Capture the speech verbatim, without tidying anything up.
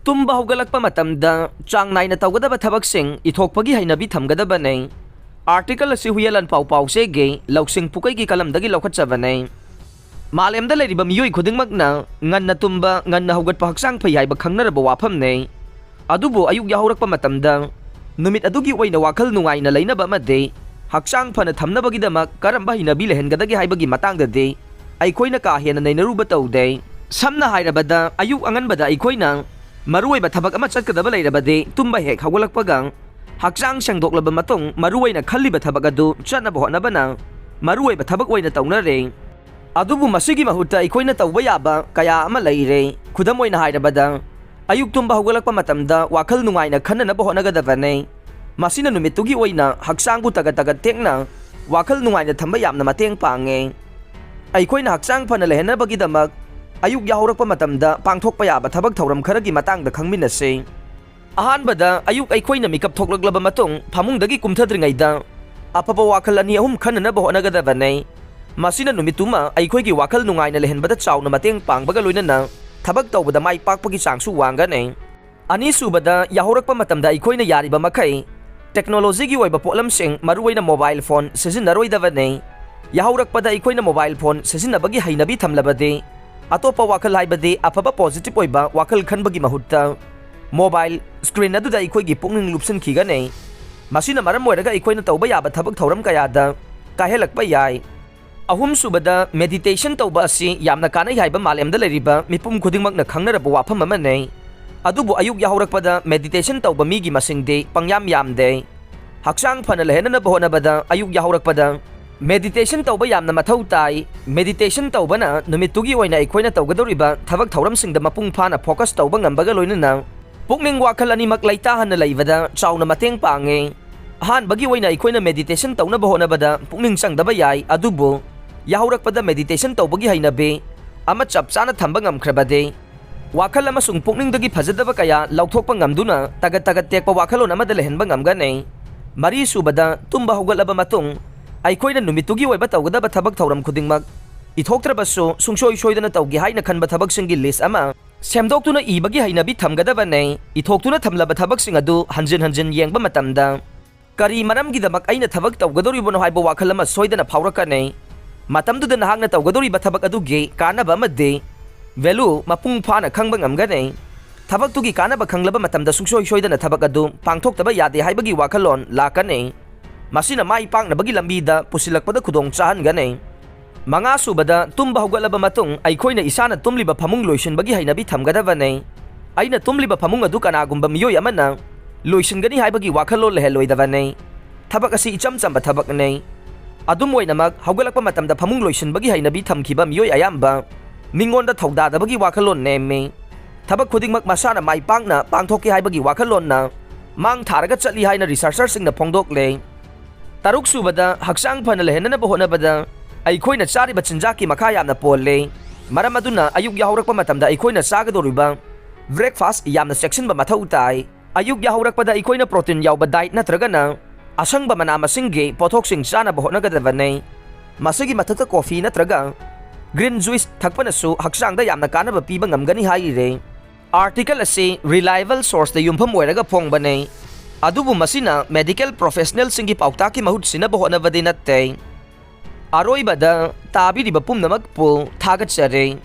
ꯇꯨꯝꯕ ꯍꯧꯒꯠꯂꯛꯄ ꯃꯇꯝꯗ ꯆꯥꯡ ꯅꯥꯏꯅ ꯇꯧꯒꯗꯕ ꯊꯕꯛꯁꯤꯡ ꯏꯊꯣꯛꯄꯒꯤ ꯍꯩꯅꯕꯤ ꯊꯝꯒꯗꯕꯅꯤ꯫ ꯑꯥꯔꯇꯤꯀꯜ ꯑꯁꯤ ꯍꯨꯏꯌꯦꯟ ꯂꯥꯟꯄꯥꯎ ꯄꯥꯎꯆꯦꯒꯤ ꯂꯧꯁꯤꯡ ꯄꯨꯀꯩꯒꯤ ꯀꯂꯝꯗꯒꯤ ꯂꯧꯈꯠꯆꯕꯅꯤ꯫ ꯃꯥꯂꯦꯝꯗ ꯂꯩꯔꯤꯕ ꯃꯤꯑꯣꯏ ꯈꯨꯗꯤꯡꯃꯛꯅ ꯉꯟꯅ ꯇꯨꯝꯕ, ꯉꯟꯅ ꯍꯧꯒꯠꯄ ꯍꯛꯆꯥꯡ ꯐꯩ ꯍꯥꯏꯕ ꯈꯪꯅꯔꯕ ꯋꯥꯐꯝꯅꯤ꯫ ꯑꯗꯨꯕꯨ ꯑꯌꯨꯛ ꯌꯥꯍꯧꯔꯛꯄ ꯃꯇꯝꯗ ꯅꯨꯃꯤꯠ ꯑꯗꯨꯒꯤ ꯑꯣꯏꯅ ꯋꯥꯈꯜ ꯅꯨꯡꯉꯥꯏꯅ ꯂꯩꯅꯕ ꯑꯃꯗꯤ ꯍꯛꯆꯥꯡ ꯐꯅ ꯊꯝꯅꯕꯒꯤꯗꯃꯛ ꯀꯔꯝꯕ ꯍꯩꯅꯕꯤ ꯂꯩꯍꯟꯒꯗꯒꯦ ꯍꯥꯏꯕꯒꯤ ꯃꯇꯥꯡꯗꯗꯤ ꯑꯩꯈꯣꯏꯅ ꯀꯥ ꯍꯦꯟꯅ ꯅꯩꯅꯔꯨꯕ ꯇꯧꯗꯦ꯫ ꯁꯝꯅ ꯍꯥꯏꯔꯕꯗ, ꯑꯌꯨꯛ ꯑꯉꯟꯕꯗ ꯑꯩꯈꯣꯏꯅ ꯃꯔꯨꯑꯣꯏꯕ ꯊꯕꯛ ꯑꯃ ꯆꯠꯀꯗꯕ ꯂꯩꯔꯕꯗꯤ, ꯇꯨꯝꯕ ꯍꯦꯛ ꯍꯧꯒꯠꯂꯛꯄꯒ ꯍꯛꯆꯥꯡ ꯁꯦꯡꯗꯣꯛꯂꯕ ꯃꯇꯨꯡ ꯃꯔꯨꯑꯣꯏꯅ ꯈꯜꯂꯤꯕ ꯊꯕꯛ ꯑꯗꯨ ꯆꯠꯅꯕ ꯍꯣꯠꯅꯕꯅ ꯃꯔꯨꯑꯣꯏꯕ ꯊꯕꯛ ꯑꯣꯏꯅ ꯇꯧꯅꯔꯦ꯫ ꯑꯗꯨꯕꯨ ꯃꯁꯤꯒꯤ ꯃꯍꯨꯠꯇ ꯑꯩꯈꯣꯏꯅ ꯇꯧꯕ ꯌꯥꯕ ꯀꯌꯥ ꯑꯃ ꯂꯩꯔꯦ꯫ ꯈꯨꯗꯝ ꯑꯣꯏꯅ ꯍꯥꯏꯔꯕꯗ, ꯑꯌꯨꯛ ꯇꯨꯝꯕ ꯍꯧꯒꯠꯂꯛꯄ ꯃꯇꯝꯗ ꯋꯥꯈꯜ ꯅꯨꯡꯉꯥꯏꯅ ꯈꯟꯅꯅꯕ ꯍꯣꯠꯅꯒꯗꯕꯅꯤ꯫ ꯃꯁꯤꯅ ꯅꯨꯃꯤꯠꯇꯨꯒꯤ ꯑꯣꯏꯅ ꯍꯛꯆꯥꯡꯕꯨ ꯇꯒꯠ ꯇꯒꯠ ꯇꯦꯛꯅ ꯋꯥꯈꯜ ꯅꯨꯡꯉꯥꯏꯅ ꯊꯝꯕ ꯌꯥꯝꯅ ꯃꯇꯦꯡ ꯄꯥꯡꯉꯦ꯫ ꯑꯩꯈꯣꯏꯅ ꯍꯛꯆꯥꯡ ꯐꯅ ꯂꯩꯍꯟꯅꯕꯒꯤꯗꯃꯛ ꯑꯌꯨꯛ ꯌꯥꯍꯧꯔꯛꯄ ꯃꯇꯝꯗ ꯄꯥꯡꯊꯣꯛꯄ ꯌꯥꯕ ꯊꯕꯛ ꯊꯧꯔꯝ ꯈꯔꯒꯤ ꯃꯇꯥꯡꯗ ꯈꯪꯃꯤꯟꯅꯁꯤ꯫ ꯑꯍꯥꯟꯕꯗ, ꯑꯌꯨꯛ ꯑꯩꯈꯣꯏꯅ ꯃꯤꯀꯞ ꯊꯣꯛꯂꯛꯂꯕ ꯃꯇꯨꯡ ꯐꯃꯨꯡꯗꯒꯤ ꯀꯨꯝꯊꯗ꯭ꯔꯤꯉꯩꯗ ꯑꯐꯕ ꯋꯥꯈꯜ ꯑꯅꯤ ꯑꯍꯨꯝ ꯈꯟꯅꯅꯕ ꯍꯣꯠꯅꯒꯗꯕꯅꯤ꯫ ꯃꯁꯤꯅ ꯅꯨꯃꯤꯠꯇꯨꯃ ꯑꯩꯈꯣꯏꯒꯤ ꯋꯥꯈꯜ ꯅꯨꯡꯉꯥꯏꯅ ꯂꯩꯍꯟꯕꯗ ꯆꯥꯎꯅ ꯃꯇꯦꯡ ꯄꯥꯡꯕꯒ ꯂꯣꯏꯅꯅ ꯊꯕꯛ ꯇꯧꯕꯗ ꯃꯥꯏ ꯄꯥꯛꯄꯒꯤ ꯆꯥꯡꯁꯨ ꯋꯥꯡꯒꯅꯤ꯫ ꯑꯅꯤꯁꯨꯕꯗ, ꯌꯥꯍꯧꯔꯛꯄ ꯃꯇꯝꯗ ꯑꯩꯈꯣꯏꯅ ꯌꯥꯔꯤꯕ ꯃꯈꯩ ꯇꯦꯛꯅꯣꯂꯣꯖꯤꯒꯤ ꯑꯣꯏꯕ ꯄꯣꯠꯂꯝꯁꯤꯡ, ꯃꯔꯨꯑꯣꯏꯅ ꯃꯣꯕꯥꯏꯜ ꯐꯣꯟ, ꯁꯤꯖꯤꯟꯅꯔꯣꯏꯗꯕꯅꯤ꯫ ꯌꯥꯍꯧꯔꯛꯄꯗ ꯑꯩꯈꯣꯏꯅ ꯃꯣꯕꯥꯏꯜ ꯐꯣꯟ ꯁꯤꯖꯤꯟꯅꯕꯒꯤ ꯍꯩꯅꯕꯤ ꯊꯝꯂꯕꯗꯤ, ꯑꯇꯣꯞꯄ ꯋꯥꯈꯜ, ꯍꯥꯏꯕꯗꯤ ꯑꯐꯕ ꯄꯣꯖꯤꯇꯤꯚ ꯑꯣꯏꯕ ꯋꯥꯈꯜ ꯈꯟꯕꯒꯤ ꯃꯍꯨꯠꯇ ꯃꯣꯕꯥꯏꯜ ꯁ꯭ꯀ꯭ꯔꯤꯟ ꯑꯗꯨꯗ ꯑꯩꯈꯣꯏꯒꯤ ꯄꯨꯛꯅꯤꯡ ꯂꯨꯞꯁꯤꯟꯈꯤꯒꯅꯤ꯫ ꯃꯁꯤꯅ ꯃꯔꯝ ꯑꯣꯏꯔꯒ ꯑꯩꯈꯣꯏꯅ ꯇꯧꯕ ꯌꯥꯕ ꯊꯕꯛ ꯊꯧꯔꯝ ꯀꯌꯥꯗ ꯀꯥꯏꯍꯜꯂꯛꯄ ꯌꯥꯏ꯫ ꯑꯍꯨꯝꯁꯨꯕꯗ, ꯃꯦꯗꯤꯇꯦꯁꯟ ꯇꯧꯕ ꯑꯁꯤ ꯌꯥꯝꯅ ꯀꯥꯟꯅꯩ ꯍꯥꯏꯕ ꯃꯥꯂꯦꯝꯗ ꯂꯩꯔꯤꯕ ꯃꯤꯄꯨꯝ ꯈꯨꯗꯤꯡꯃꯛꯅ ꯈꯪꯅꯔꯕ ꯋꯥꯐꯝ ꯑꯃꯅꯤ꯫ ꯑꯗꯨꯕꯨ ꯑꯌꯨꯛ ꯌꯥꯍꯧꯔꯛꯄꯗ ꯃꯦꯗꯤꯇꯦꯁꯟ ꯇꯧꯕ ꯃꯤꯒꯤ ꯃꯁꯤꯡꯗꯤ ꯄꯪꯌꯥꯝ ꯌꯥꯝꯗꯦ꯫ ꯍꯛꯆꯥꯡ ꯐꯅ ꯂꯩꯅꯅꯕ ꯍꯣꯠꯅꯕꯗ ꯑꯌꯨꯛ ꯌꯥꯍꯧꯔꯛꯄꯗ ꯃꯦꯗꯤꯇꯦꯁꯟ ꯇꯧꯕ ꯌꯥꯝꯅ ꯃꯊꯧ ꯇꯥꯏ꯫ ꯃꯦꯗꯤꯇꯦꯁꯟ ꯇꯧꯕꯅ ꯅꯨꯃꯤꯠꯇꯨꯒꯤ ꯑꯣꯏꯅ ꯑꯩꯈꯣꯏꯅ ꯇꯧꯒꯗꯧꯔꯤꯕ ꯊꯕꯛ ꯊꯧꯔꯝꯁꯤꯡꯗ ꯃꯄꯨꯡ ꯐꯥꯅ ꯐꯣꯀꯁ ꯇꯧꯕ ꯉꯝꯕꯒ ꯂꯣꯏꯅꯅ ꯄꯨꯛꯅꯤꯡ ꯋꯥꯈꯜ ꯑꯅꯤꯃꯛ ꯂꯩꯇꯥꯍꯟꯅ ꯂꯩꯕꯗ ꯆꯥꯎꯅ ꯃꯇꯦꯡ ꯄꯥꯡꯉꯤ꯫ ꯑꯍꯥꯟꯕꯒꯤ ꯑꯣꯏꯅ ꯑꯩꯈꯣꯏꯅ ꯃꯦꯗꯤꯇꯦꯁꯟ ꯇꯧꯅꯕ ꯍꯣꯠꯅꯕꯗ ꯄꯨꯛꯅꯤꯡ ꯆꯪꯗꯕ ꯌꯥꯏ, ꯑꯗꯨꯕꯨ ꯌꯥꯍꯧꯔꯛꯄꯗ ꯃꯦꯗꯤꯇꯦꯁꯟ ꯇꯧꯕꯒꯤ ꯍꯩꯅꯕꯤ ꯑꯃ ꯆꯞ ꯆꯥꯅ ꯊꯝꯕ ꯉꯝꯈ꯭ꯔꯕꯗꯤ, ꯋꯥꯈꯜ ꯑꯃꯁꯨꯡ ꯄꯨꯛꯅꯤꯡꯗꯒꯤ ꯐꯖꯗꯕ ꯀꯌꯥ ꯂꯧꯊꯣꯛꯄ ꯉꯝꯗꯨꯅ ꯇꯒꯠ ꯇꯒꯠ ꯇꯦꯛꯄ ꯋꯥꯈꯜꯂꯣꯟ ꯑꯃꯗ ꯂꯩꯍꯟꯕ ꯉꯝꯒꯅꯤ꯫ ꯃꯔꯤꯁꯨꯕꯗ, ꯇꯨꯝꯕ ꯍꯧꯒꯠꯂꯕ ꯃꯇꯨꯡ ꯑꯩꯈꯣꯏꯅ ꯅꯨꯃꯤꯠꯇꯨꯒꯤ ꯑꯣꯏꯕ ꯇꯧꯒꯗꯕ ꯊꯕꯛ ꯊꯧꯔꯝ ꯈꯨꯗꯤꯡꯃꯛ ꯏꯊꯣꯛꯇ꯭ꯔꯕꯁꯨ, ꯁꯨꯡꯁꯣꯏ ꯁꯣꯏꯗꯅ ꯇꯧꯒꯦ ꯍꯥꯏꯅ ꯈꯟꯕ ꯊꯕꯛꯁꯤꯡꯒꯤ ꯂꯤꯁ ꯑꯃ ꯁꯦꯝꯗꯣꯛꯇꯨꯅ ꯏꯕꯒꯤ ꯍꯩꯅꯕꯤ ꯊꯝꯒꯗꯕꯅꯤ꯫ ꯏꯊꯣꯛꯇꯨꯅ ꯊꯝꯂꯕ ꯊꯕꯛꯁꯤꯡ ꯑꯗꯨ ꯍꯟꯖꯤꯟ ꯍꯟꯖꯤꯟ ꯌꯦꯡꯕ ꯃꯇꯝꯗ, ꯀꯔꯤ ꯃꯔꯝꯒꯤꯗꯃꯛ ꯑꯩꯅ ꯊꯕꯛ ꯇꯧꯒꯗꯧꯔꯤꯕꯅꯣ ꯍꯥꯏꯕ ꯋꯥꯈꯜ ꯑꯃ ꯁꯣꯏꯗꯅ ꯐꯥꯎꯔꯛꯀꯅꯤ꯫ ꯃꯇꯝꯗꯨꯗ ꯅꯍꯥꯛꯅ ꯇꯧꯒꯗꯧꯔꯤꯕ ꯊꯕꯛ ꯑꯗꯨꯒꯤ ꯀꯥꯟꯅꯕ ꯑꯃꯗꯤ value ꯃꯄꯨꯡ ꯐꯥꯅ ꯈꯪꯕ ꯉꯝꯒꯅꯤ꯫ ꯊꯕꯛꯇꯨꯒꯤ ꯀꯥꯟꯅꯕ ꯈꯪꯂꯕ ꯃꯇꯝꯗ ꯁꯨꯡꯁꯣꯏ ꯁꯣꯏꯗꯅ ꯊꯕꯛ ꯑꯗꯨ ꯄꯥꯡꯊꯣꯛꯇꯕ ꯌꯥꯗꯦ ꯍꯥꯏꯕꯒꯤ ꯋꯥꯈꯜꯂꯣꯟ ꯂꯥꯛꯀꯅꯤ꯫ ꯃꯁꯤꯅ ꯃꯥꯏ ꯄꯥꯛꯅꯕꯒꯤ ꯂꯝꯕꯤꯗ ꯄꯨꯁꯤꯜꯂꯛꯄꯗ ꯈꯨꯗꯣꯡ ꯆꯥꯍꯟꯒꯅꯤ꯫ ꯃꯉꯥ ꯁꯨꯕꯗ, ꯇꯨꯝꯕ ꯍꯧꯒꯠꯂꯕ ꯃꯇꯨꯡ ꯑꯩꯈꯣꯏꯅ ꯏꯁꯥꯅ ꯇꯨꯝꯂꯤꯕ ꯐꯃꯨꯡ ꯂꯣꯏꯁꯤꯟꯕꯒꯤ ꯍꯩꯅꯕꯤ ꯊꯝꯒꯗꯕꯅꯤ꯫ ꯑꯩꯅ ꯇꯨꯝꯂꯤꯕ ꯐꯃꯨꯡ ꯑꯗꯨ ꯀꯅꯥꯒꯨꯝꯕ ꯃꯤꯑꯣꯏ ꯑꯃꯅ ꯂꯣꯏꯁꯤꯟꯒꯅꯤ ꯍꯥꯏꯕꯒꯤ ꯋꯥꯈꯜꯂꯣꯟ ꯂꯩꯍꯜꯂꯣꯏꯗꯕꯅꯤ꯫ ꯊꯕꯛ ꯑꯁꯤ ꯏꯆꯝ ꯆꯝꯕ ꯊꯕꯛꯅꯤ꯫ ꯑꯗꯨꯝ ꯑꯣꯏꯅꯃꯛ, ꯍꯧꯒꯠꯂꯛꯄ ꯃꯇꯝꯗ ꯐꯃꯨꯡ ꯂꯣꯏꯁꯤꯟꯕꯒꯤ ꯍꯩꯅꯕꯤ ꯊꯝꯈꯤꯕ ꯃꯤꯑꯣꯏ ꯑꯌꯥꯝꯕ ꯃꯤꯉꯣꯟꯗ ꯊꯧꯗꯥꯗꯕꯒꯤ ꯋꯥꯈꯜꯂꯣꯟ ꯅꯦꯝꯃꯤ꯫ ꯊꯕꯛ ꯈꯨꯗꯤꯡꯃꯛ ꯃꯁꯥꯅ ꯃꯥꯏ ꯄꯥꯛꯅ ꯄꯥꯡꯊꯣꯛꯀꯦ ꯍꯥꯏꯕꯒꯤ ꯋꯥꯈꯜꯂꯣꯟꯅ ꯃꯥꯡ ꯊꯥꯔꯒ ꯆꯠꯂꯤ ꯍꯥꯏꯅ ꯔꯤꯁꯔꯆꯔꯁꯤꯡꯅ ꯐꯣꯡꯗꯣꯛꯂꯦ꯫ ꯇꯔꯨꯛ ꯁꯨꯕꯗ, ꯍꯛꯆꯥꯡ ꯐꯅ ꯂꯩꯍꯟꯅꯕ ꯍꯣꯠꯅꯕꯗ ꯑꯩꯈꯣꯏꯅ ꯆꯥꯔꯤꯕ ꯆꯤꯟꯖꯥꯛꯀꯤ ꯃꯈꯥ ꯌꯥꯝꯅ ꯄꯣꯜꯂꯦ꯫ ꯃꯔꯝ ꯑꯗꯨꯅ, ꯑꯌꯨꯛ ꯌꯥꯍꯧꯔꯛꯄ ꯃꯇꯝꯗ ꯑꯩꯈꯣꯏꯅ ꯆꯥꯒꯗꯧꯔꯤꯕ breakfast ꯌꯥꯝꯅ ꯆꯦꯛꯁꯤꯟꯕ ꯃꯊꯧ ꯇꯥꯏ꯫ ꯑꯌꯨꯛ ꯌꯥꯍꯧꯔꯛꯄꯗ ꯑꯩꯈꯣꯏꯅ protein ꯌꯥꯎꯕ diet ꯅꯠꯇ꯭ꯔꯒꯅ ꯑꯁꯪꯕ ꯃꯅꯥ ꯃꯁꯤꯡꯒꯤ ꯄꯣꯠꯊꯣꯛꯁꯤꯡ ꯆꯥꯅꯕ ꯍꯣꯠꯅꯒꯗꯕꯅꯤ꯫ ꯃꯁꯤꯒꯤ ꯃꯊꯛꯇ, coffee ꯅꯠꯇ꯭ꯔꯒ green juice ꯊꯛꯄꯅꯁꯨ ꯍꯛꯆꯥꯡꯗ ꯌꯥꯝꯅ ꯀꯥꯟꯅꯕ ꯄꯤꯕ ꯉꯝꯒꯅꯤ ꯍꯥꯏꯔꯤꯔꯦ꯫ Article ꯑꯁꯤ reliable sourceꯇ ꯌꯨꯝꯐꯝ ꯑꯣꯏꯔꯒ ꯐꯣꯡꯕꯅꯤ, ꯑꯗꯨꯕꯨ ꯃꯁꯤꯅ medical professionalꯁꯤꯡꯒꯤ ꯄꯥꯎꯇꯥꯛꯀꯤ ꯃꯍꯨꯠ ꯁꯤꯟꯅꯕ ꯍꯣꯠꯅꯕꯗꯤ ꯅꯠꯇꯦ꯫ ꯑꯔꯣꯏꯕꯗ, ꯇꯥꯕꯤꯔꯤꯕ ꯄꯨꯝꯅꯃꯛꯄꯨ ꯊꯥꯒꯠꯆꯔꯤ꯫